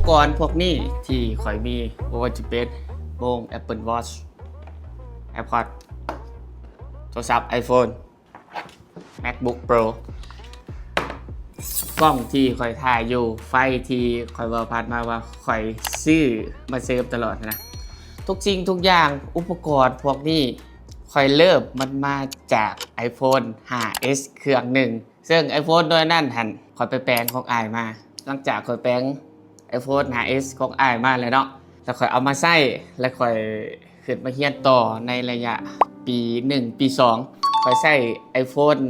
ກອນພວກນີ້ທີ່ຂ້ອຍມີ ບໍ່ວ່າຈະເປັນໂມງ Apple Watch, AirPods, ໂທລະສັບ iPhone, MacBook Pro, ກ້ອງທີ່ຂ້ອຍຖ່າຍຢູ່, ໄຟທີ່ຂ້ອຍເວົ້າຜ່ານມາວ່າຂ້ອຍຊື້ມາເສີມຕະຫຼອດນະ. ທຸກສິ່ງທຸກຢ່າງ ອຸປະກອນພວກນີ້ ຂ້ອຍເລີ່ມມັນມາຈາກ iPhone ຫ້າ S ເຄື່ອງໜຶ່ງ ເຊິ່ງ iPhone ໂດຍນັ້ນຫັ້ນ ຂ້ອຍໄປແປງຂອງອ້າຍມາ. ຫຼັງຈາກຂ້ອຍແປງ iPhone ຫ້າ S ຂອງອ້າຍມາແລ້ວເນາະ ແລ້ວຂ້ອຍເອົາມາໃຊ້ ແລ້ວຂ້ອຍຂຶ້ນມາຮຽນຕໍ່ໃນໄລຍະປີໜຶ່ງ ປີສອງ ຂ້ອຍໃຊ້ iPhone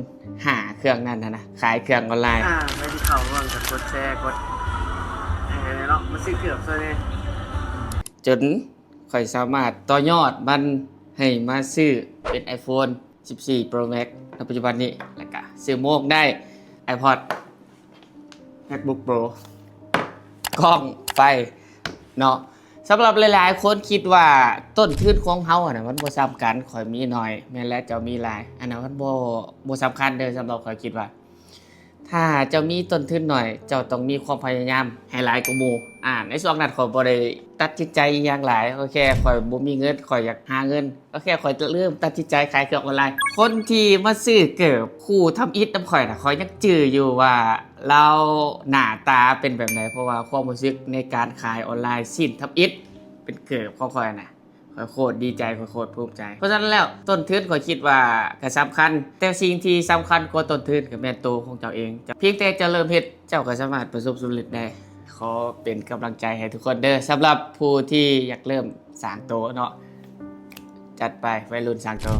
ຫ້າ ເຄື່ອງນັ້ນຫັ້ນນະ ຂາຍເຄື່ອງອອນລາຍ. ອ່າ ໃຜທີ່ເຂົ້າມາເບິ່ງກໍກົດແຊ ກົດໃຫ້ແດ່ເນາະ ມາຊື້ເຄື່ອງຊ່ອຍແດ່. ຈົນຂ້ອຍສາມາດຕໍ່ຍອດມັນໃຫ້ມາຊື້ເປັນ iPhone ສິບສີ່ Pro Max ໃນປັດຈຸບັນນີ້ ແລ້ວກະຊື້ໂມງໄດ້ iPod, MacBook Pro, ກ້ອງໄຟເນາະ. ສຳລັບຫຼາຍໆຄົນຄິດວ່າຕົ້ນທຶນຂອງເຮົາຫັ້ນນະ ມັນບໍ່ສຳຄັນ, ຂ້ອຍມີໜ້ອຍ ແມ່ນແລ້ວເຈົ້າມີຫຼາຍ ອັນນັ້ນມັນບໍ່ ບໍ່ສຳຄັນເດີ. ສຳລັບຂ້ອຍຄິດວ່າ ຖ້າເຈົ້າມີຕົ້ນທຶນໜ້ອຍ ເຈົ້າຕ້ອງມີຄວາມພະຍາຍາມໃຫ້ຫຼາຍກວ່າໝູ່. ອາ ໃນຊ່ວງນັ້ນຂ້ອຍບໍ່ໄດ້ຕັດສິນໃຈອີ່ຫຍັງຫຼາຍ, ກໍແຄ່ຂ້ອຍບໍ່ມີເງິນ ຂ້ອຍຢາກຫາເງິນ ກໍແຄ່ຂ້ອຍເລີ່ມຕັດສິນໃຈຂາຍເຄື່ອງອອນລາຍ. ຄົນທີ່ມາຊື້ເກີບຄູ່ທຳອິດນຳຂ້ອຍນະ ຂ້ອຍຍັງຈື່ຢູ່ວ່າລາວໜ້າຕາເປັນແບບໃດ, ເພາະວ່າຄວາມຮູ້ສຶກໃນການຂາຍອອນລາຍ ຊິ້ນທຳອິດເປັນເກີບຂອງຂ້ອຍນະ ຂ້ອຍໂຄດດີໃຈ ຂ້ອຍໂຄດພູມໃຈ. ເພາະສະນັ້ນແລ້ວ ຕົ້ນທຶນຂ້ອຍຄິດວ່າກໍສຳຄັນ, ແຕ່ສິ່ງທີ່ສຳຄັນກວ່າຕົ້ນທຶນກໍແມ່ນໂຕຂອງເຈົ້າເອງ. ພຽງແຕ່ເຈົ້າເລີ່ມເຮັດ ເຈົ້າກໍສາມາດປະສົບສຳເລັດໄດ້. ຂໍເປັນກຳລັງໃຈໃຫ້ທຸກຄົນເດີ ສຳລັບຜູ້ທີ່ຢາກເລີ່ມສ້າງໂຕເນາະ. ຈັດໄປ ໄວລຸ້ນສ້າງໂຕ.